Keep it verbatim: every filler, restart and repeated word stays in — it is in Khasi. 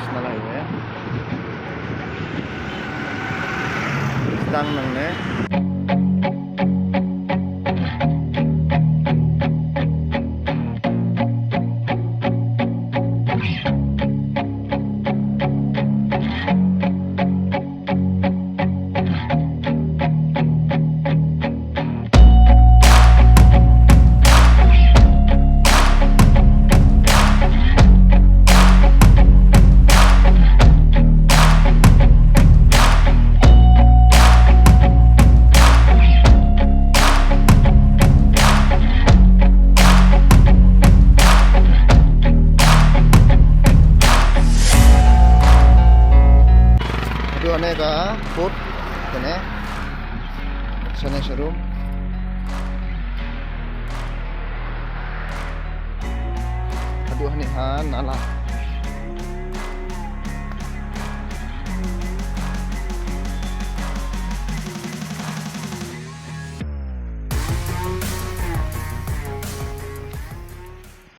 National Highway. Sdang nangne. Haduh hangne ka port kane. Shane sharum. Haduh hangne ha nala.